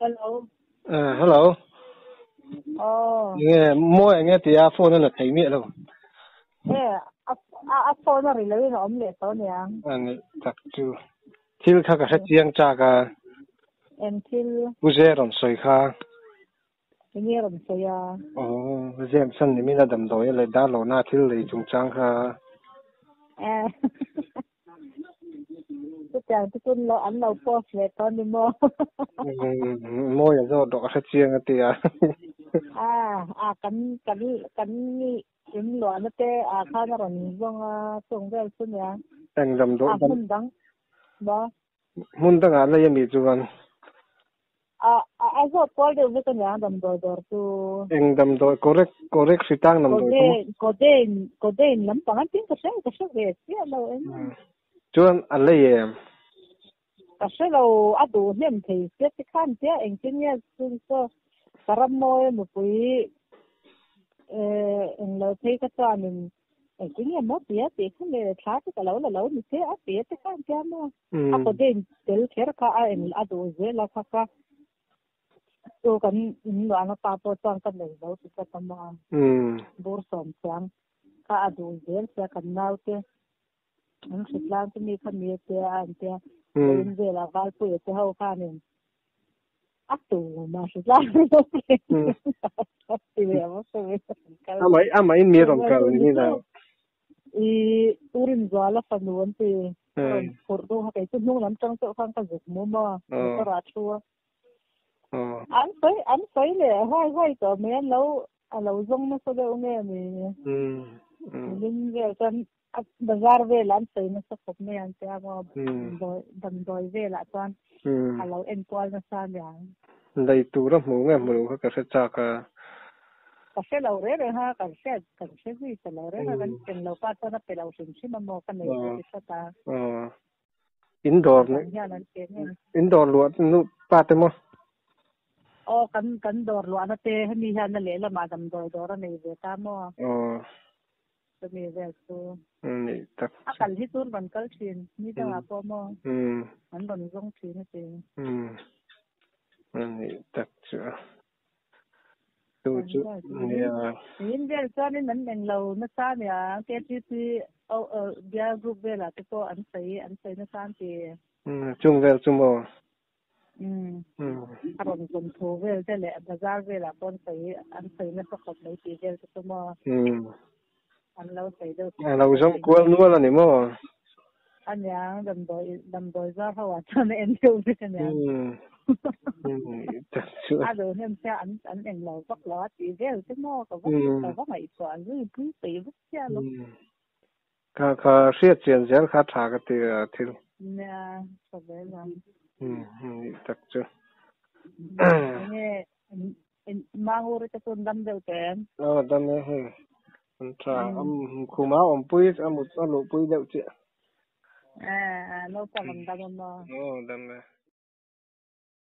Hello. Hello. Oh. Nge mawi nge tia phone a la thei miah lo. E a a phone a ri lo in a awm leh tawh aniang. Ani tak chu. Thil kha ka hre chiang chak a. Eng thil? Pu Ze rawn sawi kha. Enge rawn sawi a? Aw, James an nimin a damdawi a leh dar lohna thil lei chungchang kha. Eh. Chutiang te chu an lo post leh tawh ni maw? Mawi a zawt rawh ka hre chiang a ti a. Ah, ah kan kan kan in luahna te ah khan a rawn zawng a, chung vel chu nia. Eng damdawi Ah, hmun dang maw? Hmun dangah lei a mi chuan. A a zawt kual deuh vek a nia damdawi dawr chu. Eng damdawi correct correct hri tang damdawi chu maw? Codeine codeine lampang an tin ka hre ka hre ve chiah lo eng. Chuan a lei em? Ka hre lo a duh hnem thei sia ti khan tia engtin nge chun chaw ka ram mawi nupui englo phei ka chuanin Engtin nge maw tia tih kha le thla te ka lo la lo ni che a tia te khan tia maw a codeine tel kher kha a eng a duh zel a kha kha chu kan in luahna pa pawh chuan ka nei lo ti tlat a maw bur sawm thiang kha a duh zel sia kan naute an hritlang chu mi kha mi a tia a an tia vawiin velah Valpuia te ho khanin A tu ma hritlang lo ti ve a Amah amah in mi rawn kal ni la. I urin zuala fanu an ti rawn phurh duh kha kei chu hnung lam tang chauh khan ka zuk mu maw motor ah thu a. An sawi an sawi leh huai huai tawh mai an lo a lo zawng nasa deuh nge ni. Nimin vel chuan A bazar velah an sawi nasa khawp mai ang che a maw damdawi velah chuan a lo enkual nasa aniang. Lei tur a hmu nge hmu lo kha ka hre chak a. Ka hre lo reng reng a, kan hriat kan hre zui ta lo reng a, kan eng lo pa chuan a pe lo hrim hrim a maw ka nei lo ti hrat a. In dawr in dawr luah nu pa te maw? Aw kan kan dawr luahna te hemi hian a lehlamah damdawi dawr a nei ve ta maw? Aw. Chumi vel chu. Ni tak. A kal hi chu an rawn kal thin. Ni dangah pawh maw an rawn zawng thin a ti. Ni tak chu. Chu chu nia. Niin vel chuanin an eng lo nasa nia KTP bial group velah te pawh an sawi an sawi nasa an ti. Chung vel chu maw? A rawn zawm thu vel te leh bazar velah pawh an sawi an sawi nasa khawp mai tih vel te chu maw an lo sawi deuh A lo zawm kual nual a ni maw? Aniang damdawi damdawi zar ho ah chuan a en deuh vek aniang. A duh hnem sia an an eng lo vak lo a tih vel te maw ka va ka va ngaihtuah zui pui peih vek chiah lo. Kha kha hriat chian zel kha tha ka ti a thil. Nia, tha zel ang. Ni tak chu. Enge Manguri te chu an dam deuh teh em? Aw dam e hei. An tha khuma awmpui a mut a luhpui deuh chiah. Naupang an dam a maw? Aw dam e.